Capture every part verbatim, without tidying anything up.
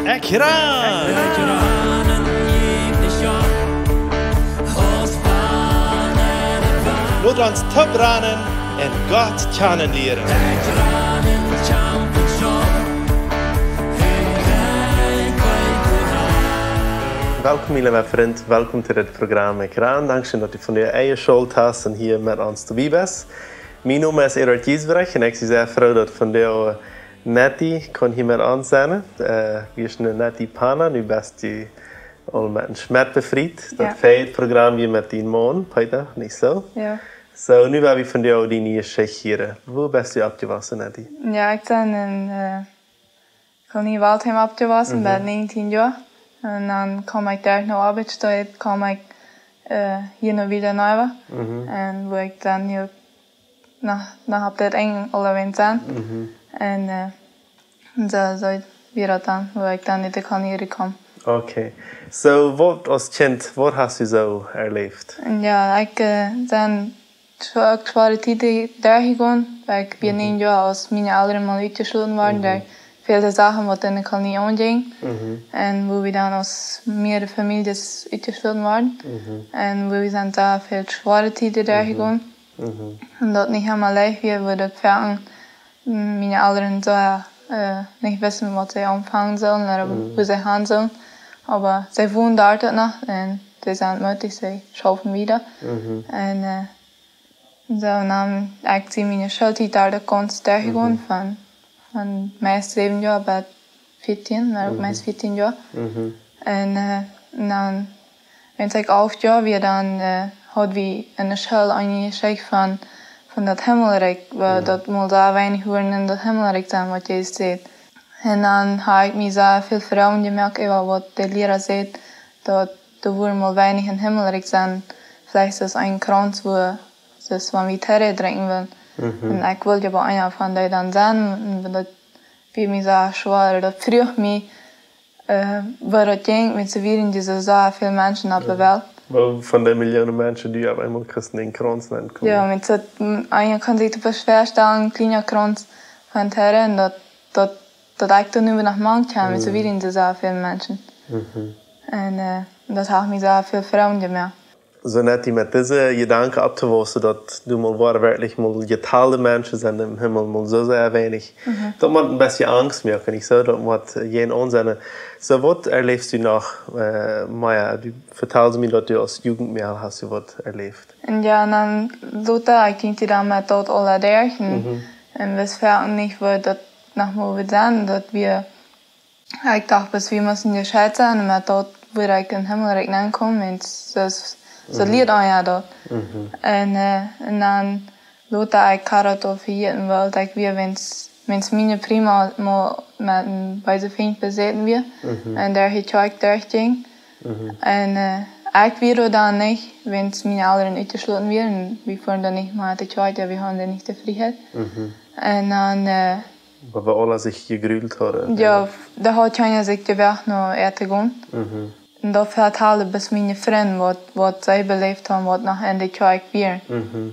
Ekj ran! Lot ons toop ranen un Gott kjanen lieren. Welkom, mien leewa Frint. Welkom to dit Programm Ekj ran. Dankscheen, daut du vondoag enjeschalt hast un hia met ons doabie best. Mien Nomen es Eduard Giesbrecht un ekj sie sea froo, daut vondoag Nettie kaun hia met ons sennen. Äh, wie es nu Nettie Pana, nu best du aul met een Schmet befriet. Daut Jo. Veaje Programm wia met dien Maun, Peter, nich soo? Jo. Soo, nu woa wie vondoag diene Jeschicht hieren. Wua best du oppjewossen, Nettie? Jo, ekj sie en, äh, Kolonie Waldheim oppjewossen, Mhm. bat näajentieen Joa. Un dan kjeem ekj doa no Oabeit, doa kjeem ekj, äh, hia no Vila Nova. Mhm. Un wua ekj dan hia noch, noch opp daut Enj aulawäajen sie. Mhm. Un, äh, un soo, soo wia daut dan, wua ekj dan en de Kolonie kjeem. Okay. Soo, waut aus Kjint, waut hast du soo erläft? Un jo, ekj, äh, sie schwa-, schwoare Tieden derchjegonen, wiels ekj wia Mhm. näajen Joa, aus miene Elren mol utjeschloten wieren, Mhm. derch väle Sachen, waut en de Kolonie aunjinj. Mhm. Un wua wie dan aus mearere Famieljes utjeschloten wieren. Mhm. Un wua wie sent doa väl schwoare Tieden Mhm. derchjegonen. Mhm. Un daut nich emma leicht wia, wua daut foaken, mm, miene Elren soo, äh, nich wisten, waut see aunfangen sullen, ooda Mhm. wua see gonen sullen. Oba see wonen doa noch un see sent mootich, see schaufen wieda. Mhm. Un, äh, soo, un dan, ekj sie miene Schooltiet doa gaunz derchjegonen, Mhm. von, von meist säwen Joa bat vieetieen, ooda Mhm. meist vieetieen Joa. Mhm. Un, äh, un dan, wan ekj alf Joa wia, dan, äh, haud wie enne School eene Jeschicht von, von daut Himmelrikj, wua Mhm. daut mol soo weinich Wieed en daut Himmelrikj sent, waut Jesus säd. Un dan haud ekj mie soo väl Froagen jemoakt äwa waut de Liera säd, daut doa wieed mol weinich em Himmelrikj sennen, veleicht es een Krauns, wua, daut wan wie Tere drinkjen wellen. Mhm. Un ekj wull je bie eena von dee dan sennen, un daut wia mie soo schwoa, daut fruach mie, äh, woo daut jinkj, wan see wieren dise soo väl Menschen opp de Jo. Welt. Woo von de Millionen Menschen, dee opp eemol kjrieen een Krauns nenkomen. Jo, wan see, mm, eena kaun sikj daut schwoa väastalen, een kjliena Krauns von Tere, un daut, daut, daut ekj doa nu noch mank kjeem, wan see Mhm. wieren dise soo väl Menschen. Mhm. Un, äh, daut haud mie soo väl Froagen jemoakt. Soo Nettie, met dise Jedanken opptowaussen, daut du mol woa werkjlich mol jetalde Menschen sent em Himmel, mol soo sea weinich. Mhm. Daut mott een bät Angst moaken, nich soo? Daut mott, äh, jeen aunsennen. Soo, waut erläfst du noch, äh, mea? Du vetalst mie, daut du aus Jugentmäakje hast du waut erläft. Un jo, un dan lota, ekj jinkj dan met daut aula derch. Un, Mhm. un wist foaken nich, woo daut noch mol wudd sennen, daut wie Ekj docht, bloos wie musten jescheit sennen, un met daut wudd ekj em Himmelrikj nenkomen, un soo, soo Mhm. lieed eena daut. Mhm. Un, äh, un dan lota ekj haud daut aul vejäten, wiels ekj wia, wan, wan miene Prima mol met een beesen Fient besäten wia, Mhm. un derch de Kjoakj derchjinkj. Mhm. Un, äh, ekj wia doa dan nich, wan miene Elren utjeschloten wieren, un wie fuaren dan nich mea no de Kjoakj, jo, wie hauden dan nich de Frieheit. Mhm. Un dan, äh, Wua wie aula sikj jegruelt hauden. Jo, doa haud kjeena sikj jewoagt no äa to gonen. Mhm. Un doa vetalden bloos miene Frind, waut, waut see beläft hauden, waut noch en de Kjoakj wieren. Mhm.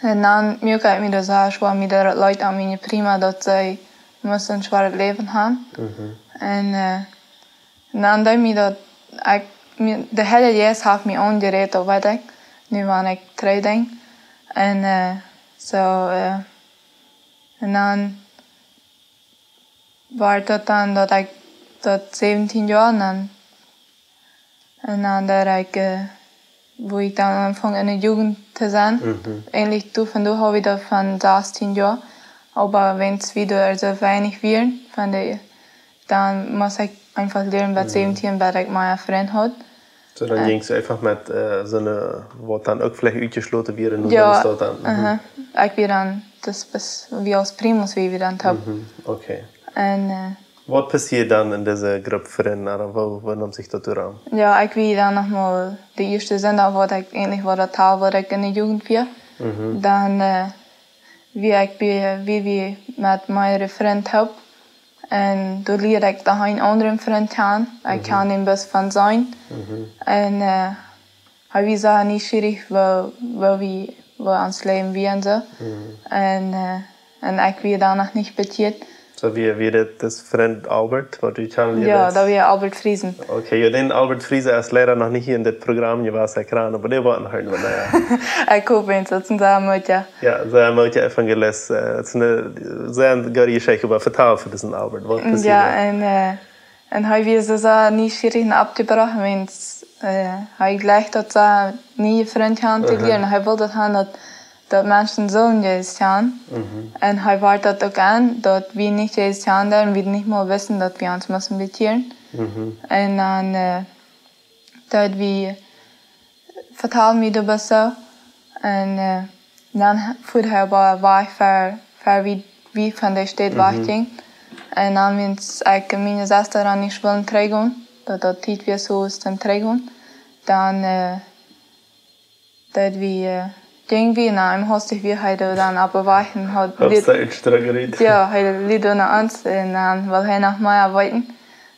Un dan muak ekj mie daut soo schwoa, mie daut leet aun miene Prima, daut see musten een schwoaret Läwen haben. Mhm. Un, äh, un dan deed mie daut, ekj, mie, de Heilje Jeist haft mie aunjerät, daut weet ekj, nu wan ekj trigj denkj. Un, äh, soo, äh, Un dan wia daut dan daut ekj daut säwentieen Joa, un dan, un dan daut ekj, äh, wua ekj dan aunfunk en de Jugend to sennen. Mhm. Eejentlich doa, von doa haud ekj daut von sastieen Joa. Oba wan wie doa soo weinich wieren, von de, dan must ekj eefach lieren, bat Mhm. säwentieen, bat ekj mea Frind haud. Soo, dan Äh. jinkjst du eefach met, äh, soone, waut dan uk veleicht utjeschloten wieren, un Jo, dan es daut dan, mhm. aha. Ekj wia dan, daut wia, wie aus Primas, wia wie dan toop. Mhm, okay. Un, äh, Waut passieed dan en dise Grupp Frind, ooda woo, woo nemt sikj daut doaraun? Jo, ekj wia dan noch mol de ieeschte Sindach, waut ekj eejentlich wia, daut Tal, waut ekj en de Jugend wia. Mhm. Dan, äh, wia ekj bie, wia wie met miene Frind toop. Un doa lieed ekj dan eenen aundren Frint kjanen. Ekj Mhm. kjand am bloos von seenen. Mhm. Un, äh, hee wia soo nieschierich, woo, woo wie, woo ons Läwen wia un soo. Mhm. Un, äh, un ekj wia dan noch nich bekjeat. So, wia, wia dit, dis Frint Albert, waut du kjanen Jo, deist? Daut wia Albert Friesen. Okay, jo, dän Albert Friesen es leida noch nich hia en dit Program jewast, ekj ran, oba dee woat noch irjentwan, na jo. Ekj hop, daut es een sea mootja. Jo, sea mootja Evangelist. Äh, daut es eene sea goode Jeschicht, oba vetal fa disen Albert, waut Jo, passieet? En, äh, en hee wia soo sea nieschierich un aufjebrocht, wiels, äh, hee jleicht daut sea niee Frind aun to Aha. lieren. Hee wull daut han, daut daut Menschen sullen Jesus kjanen. Mhm. En hee wort daut uk aun, daut wie nich Jesus kjanden, wie nich mol wisten, daut wie ons musten bekjieren. Mhm. En dan, äh, daut wie vetalden wie doa bloos soo. En, äh, dan fuhr hee oba wajch ver, ver wie, wie von de Staut Mhm. wajchjinjen. En dan, wiels ekj un miene Sesta dan nich wullen trigjgonen, daut daut Tiet wia soo aus toom trigjgonen, dan, äh, daut wie, äh, jinjen wie, na, un hastich wia hee dan opp de Wajch un haud Haud Lied- soo een Struck geriet. Jo, hee leet dan no ons un dan wull hee noch mea weeten.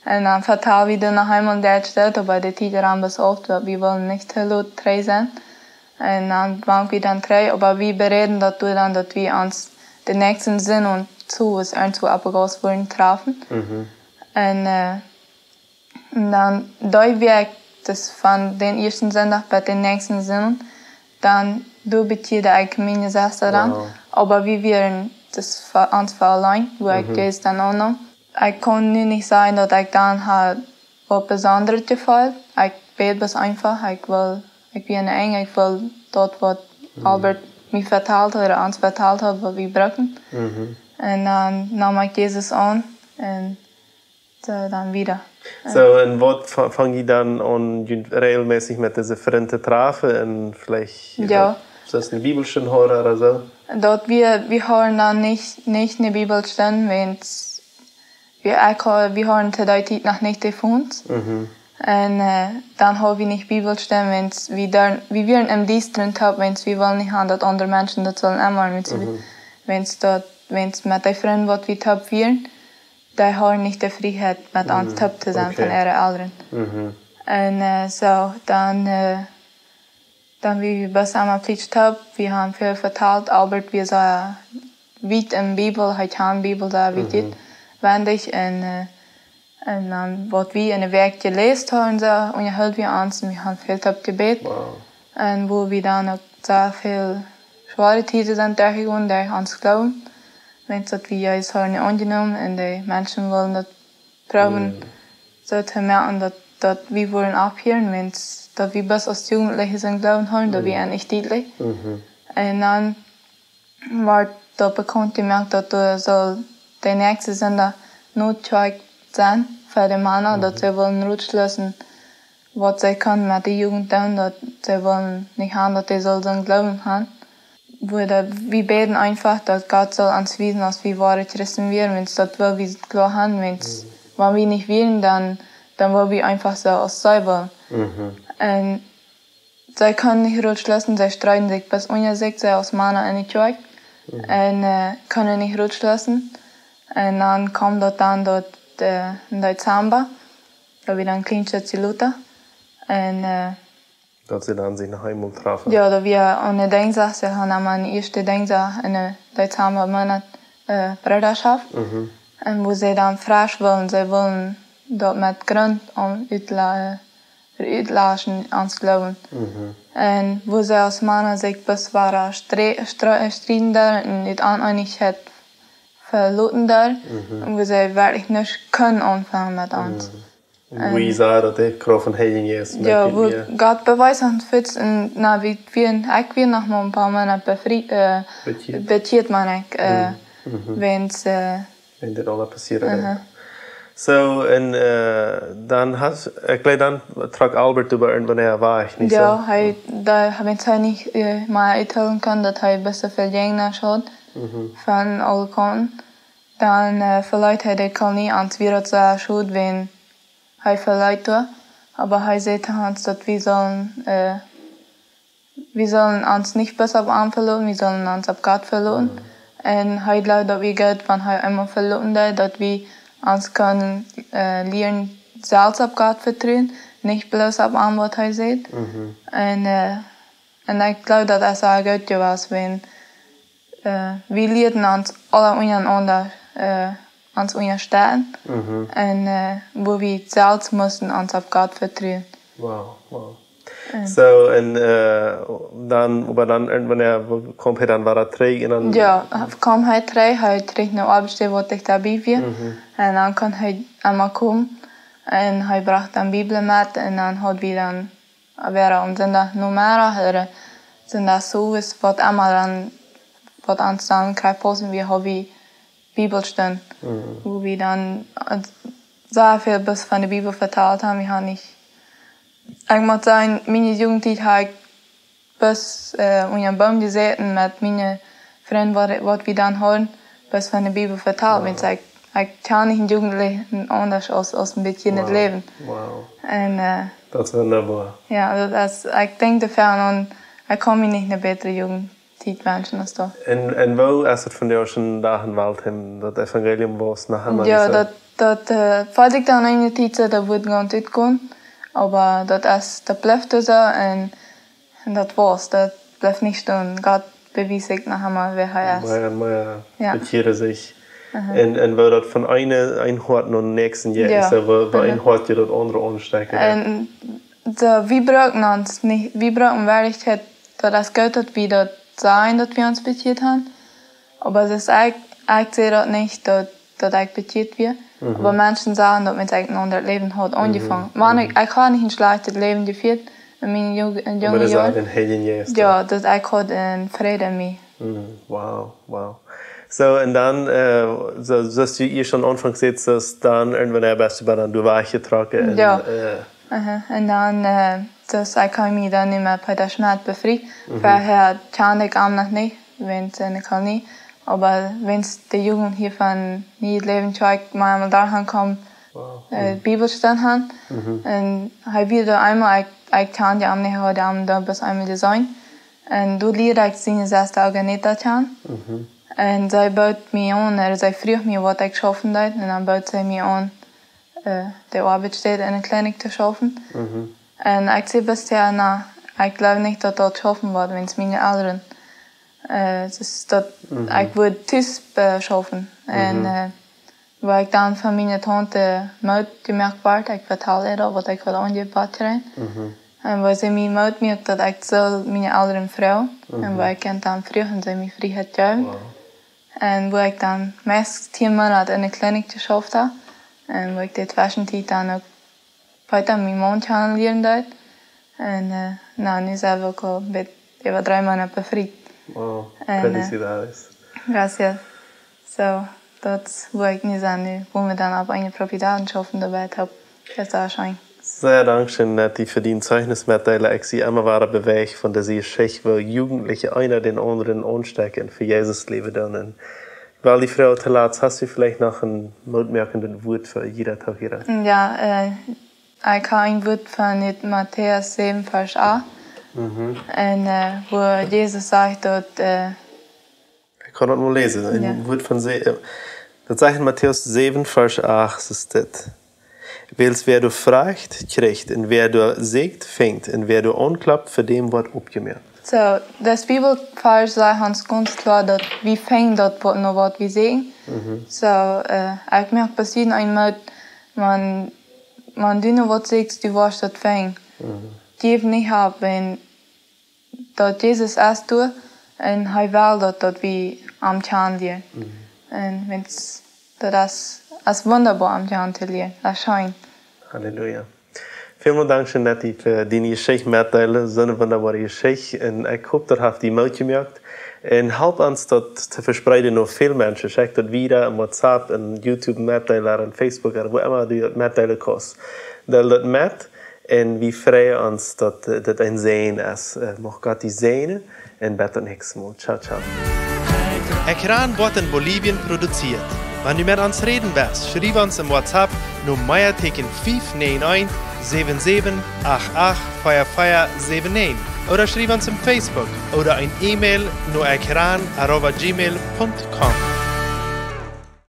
Un dan vetald wie dan noch eemol daut, oba de Tiet rand bloos auf, daut wie wullen nich too lot trigj sennen. Un dan wort wie dan trigj, oba wie beräden daut doa dan, daut wie ons dän näakjsten Sindach un soo aus irjentwua opp de Gauss wudden träfen. Mhm. Un, äh, En dan dee Wäakj, daut von dän ieeschten Sindach bat dän näakjsten Sindach, dan doa bekjieed ekj miene Sesta dan. Wow. Oba wie wieren, daut wia ons fa auleen, wua ekj Mhm. daut dan aunneem. Ekj kaun nu nich sajen, daut ekj dan haud waut Besondret jefeelt. Ekj bäd bloos eefach, ekj wull, ekj wia enn, ekj wull daut, waut Mhm. Albert mie vetalt haud, ooda ons vetalt haud, waut wie bruckten. Mhm. En dan neem ekj Jesus aun. En Soo, dan wieda. Soo, un waut fa-, funk jie dan aun, junt rejelmässich met dise Frind to träfen un veleicht Jo. daut, daut eene Bibelstund hieren ooda soo? Daut wie, wie hieren dan nich, nich eene Bibelstund, wiels wie, ekj ha-, wie hieren to dee Tiet noch nich de Phones. Mhm. Un, äh, dan hieren wie nich Bibelstund, wiels wie dan, wie wieren em Diestren toop, wiels wie wullen nich han, daut aundre Menschen daut sullen enwoaren, wiels wie, Mhm. wiels daut, wiels met dee Frind, waut wie toop wieren, dee hauden nich de Frieheit met ons Mhm. toop to sennen Okay. von äare Elren. Mhm. Un, äh, soo, dan, äh, dan wie bloos emma plietsch toop, wie haben väl vetalt, Albert wia sea wiet en Bibel, hee haud Bibel sea wiet Mhm. wendich un, äh, un dan waut wie enne Wäakj jeläst hauden, soo, unjaheeld wie ons un wie haben väl toop jebät. Wow. Un wua wie dan uk sea väl schwoare Tieden sent derchjegonen, derch ons Gloowen. Wiels daut wie Jesus hauden aunjenomen un de Menschen wullen daut proowen, Mm. soo to moaken, daut, daut wie wudden opphieren, wiels daut wie bloos aus Jugendliche sien Gloowen hauden, daut wie Mm. endlich dietlich. Mhm. Un dan wort daut bekaunt jemoakt, daut doa sull de näakjste Sindach Notkjoakj sennen fa de Mana, daut Mhm. see wullen rutschloossen, waut see kunnen met de Jugend doonen, daut see wullen nich han, daut dee sullen sien Gloowen han. Wua daut, wie bäden eefach, daut Gott sull ons wiesen, aus wie woare Christen wieren, wiels daut wull wie kloa han, wiels Mhm. wan wie nich wieren, dan, dan wull wie eefach soo aus see wullen. Mhm. Un see kunnen nich rutschloossen, see streeden sikj bloos unja sikj, see aus Mana enne Kjoakj. Mhm. Un, äh, kunnen nich rutschloossen. Un dan kjeem daut dan daut, äh, en Dezamba, daut wie dan kjlien Stekj lota. Un, äh, Daut see dan sikj noch eemol träfen. Jo, daut wia aune Dinjsdach, see hauden emma aune ieeschte Dinjsdach en de Dezamba Moonat, äh, Breedaschoft. Mhm. Un wua see dan fresch wullen, see wullen daut met Grunt aun utla-, äh, utlaschen, ons Gloowen. Mhm. Un wua see aus Mana sikj bloos wieren stre-, stre-, strieden doa un de Oneenichkjeit veloten doa. Mhm. Un wua see werkjlich nuscht kunnen aunfangen met ons. Mhm. Un wua see daut de Krauft von Heiljen es, Jo, met wua Gott bewiest ons fuaz un, na, wie, wie, ekj wia noch mau een poa Moonat befrie-, äh, Bekjieet. bekjieet, meen ekj, äh, Mhm. Mhm. wiels, äh, Wan dit aules passieet, Aha. jo. Soo, un, äh, dan hast, ekj jleew, dan trock Albert äwa irjentwanea wajch, nich Jo, soo? hee, daut hab ekj nich, äh, mea vetalen kunnen, daut hee best väl Jäajna haud Mhm. von aule Kaunten. Dan, äh, veleet hee de Kolonie, ons wia daut sea schod, wan hee veleet doa. Oba hee säd to ons, daut wie sullen, äh, wie sullen ons nich bloos opp am veloten, wie sullen ons opp Gott veloten. Mhm. Un hee jleewd, daut wia goot, wan hee eemol veloten deed, daut wie ons kunnen, äh, lieren selfst opp Gott vetruen, nich bloos opp am, waut hee säd. Mhm. Un, äh, un ekj jleew, daut es sea goot jewast, wan, äh, wie lieeden ons aule unjarenaunda, äh, ons unjastetten. Mhm. Un, äh, wua wie selfst musten ons opp Gott vetruen. Wow, wow. Ähm. So, un, äh, dan, oba dan, äh, wanea kjeem hee dan wada trigj un dan? Jo, kjeem hee trigj, hee kjrieech eene Oabeit, waut dicht bie wia. Mhm. Un dan kunn hee emol komen. Un hee brocht dan Bibel met un dan haud wie dan, wia aum Sindach Nomeddach ooda Sindach Owes, waut emol dan, waut ons dan krakjt paussen, wie haud wie Bibelstund, mhm, wua wie dan, äh, sea väl bloos von de Bibel vetalt haben. Wie haben nich, ekj mott sajen, miene Jugendtiet hab ekj bloos, äh, unja een Boom jesäten met miene Frind, waut, waut wie dan hauden, bloos von de Bibel vetalt. Wow. Wiels ekj, ekj kjan nich een Jugendlichen aundasch aus, aus een bät en daut, wow, Läwen. Wow. Un, äh, daut es wundaboa. Jo, daut es, ekj denkj doafäa aun, ekj kaun mie nich eene bätre Jugend Tiet wenschen aus daut. Un, un woo es et vondoag dän Dach en Waltham, daut Evangelium waut noch emol? Jo, daut, daut, äh, felt ekj dan eene Tiet soo, daut woat gaunz utgonen, oba daut es, daut blift soo un, un daut woat, daut blift nich stonen. Gott bewiest sikj noch emol, wäa hee es. Mea un mea, jo, bekjieren sikj. Aha. Un, un woo daut von eene, een Hoat no daut näakjste jeit, jo, es daut, woo, woo een, aha, Hoat daut aundre aunstekjt. Un soo, wie brucken ons nich, wie brucken werkjlich, daut es goot, daut wie daut sajen, daut wie ons bekjieet haben. Oba daut es, ekj, ekj saj daut nich, daut, daut ekj bekjieet wia. Mhm. Oba Menschen sajen, daut met ekj een aundret Läwen haud, mhm, aunjefongen. Wan ekj, mhm, ekj haud nich een schlajchtet Läwen jefieet en miene Ju-, en, oba junge Joaren. Daut es een Heilja Jeist, jo, jo, daut ekj haud een Fräd en mie. Mhm. Wow, wow. Soo, un dan, äh, soo, soo aus du ieescht aum Aunfank sajchst, daut dan irjentwanea best du bie dan doa wajchjetrocken un, jo, äh, aha, un dan, äh, daut ekj hab mie dan met Peter Schmidt befriet. Mhm. Verhäa kjand ekj am noch nich, wiels en de Kolonie. Oba wiels de Jugend hia von Niee Läwen Kjoakj mau emol doa han kjeem, wow, äh, mhm, Bibelstund han. Mhm. Un hee wia doa eemol, ekj, ekj kjand am nich, haud am doa bloos eemol jeseenen. Un doa lieed ekj siene Sesta Aganita kjanen. Mhm. Un see bood mie aun, ooda see fruach mie, waut ekj schaufen deed. Un dan bood see mie aun, äh, de Oabeit en de Klinik to schaufen. Mhm. Un ekj säd bloos, jo, nä, ekj jleew nich, daut daut schaufen woat, wiels miene Elren, äh, daut, mhm, ekj wudd tus, äh, schaufen. Un, mhm, äh, wua ekj dan von miene Taunte Moot jemoakt wort, ekj vetald äa daut, waut ekj haud aunjebott jekjräajen. Mhm. Un wua see mie Moot muak, daut ekj sull miene Elren froagen. Mhm. Un wua ekj an dan fruach, un see mie Frieheit jeewen. Wow. Un wua ekj dan meist tieen Moonat en de Klinik jeschauft hab. Un wua ekj de Tweschentiet dan uk Peter, mienen Maun, kjanen lieren deed. Un, äh, nu, nu sent wie uk aul bie, äwa dree Moonat befriet. Wow, un, äh, felicidades. Gracias. Soo, daut es wua ekj nu sie, nu, wua wie dan opp eene Propiedad schaufen, doabie toop. Daut es sea scheen. Sea dankscheen, Nettie, fa dien Zeichnis metdeelen. Ekj sie emma wada bewäacht von dise Jeschicht, woo Jugendliche eena dän aundren aunstekjen fa Jesus läwen doonen. Well die Froag toolatst, hast du veleicht noch een mootmoakendet Wuat fa jieda Toohiera? Jo, äh, ekj hab een Wuat von Matäus säwen, Varsch acht. Mhm. Un, äh, wua Jesus sajcht daut, äh, ekj kaun daut mol läsen, een, jo, Wuat von se-, äh, daut sajcht en Matäus säwen, Varsch acht, es dit: Wiels wäa doa froacht, kjricht, un wäa doa sieekjt, finjt, un wäa doa aunklopt, fa däm woat opjemoakt. Soo, daut Bibelvarsch sajcht ons gaunz kloa, daut wie finjen daut, waut, no waut wie sieekjen. Mhm. Soo, äh, ekj moak bloos jieda eenen Moot, wan, wan du no waut sieekjst, du woascht daut finjen. Mhm. Jeff nich opp, wiels daut Jesus es doa un hee well daut, daut wie am kjanen lieren. Mhm. Un wiels daut es, es wundaboa am kjanen to lieren. Daut es scheen. Halleluja. Välmol dankscheen, Nettie, fa diene Jeschicht metdeelen. Soone wundaboare Jeschicht. Un ekj hop, daut haft die Moot jemoakt. Un help ons daut to vespreeden no väl Menschen. Schekj daut wieda en WhatsApp, en YouTube metdeelen, en Facebook, ooda wua emma du daut metdeelen kaust. Deel daut met. Un wie freien ons, daut, äh, daut een Säajen es. Äh, mucht Gott die säajnen un bat daut näakjste Mol. Ciao, ciao. Ekjran woat en Bolivien produzieet. Wan du met ons räden west, schriew ons em WhatsApp no Meatieekjen fief näajen eent, säwen säwen acht acht, vea vea säwen näajen. Ooda schriew ons em Facebook ooda een E-Mail no ekjran arroba gmail punkt com.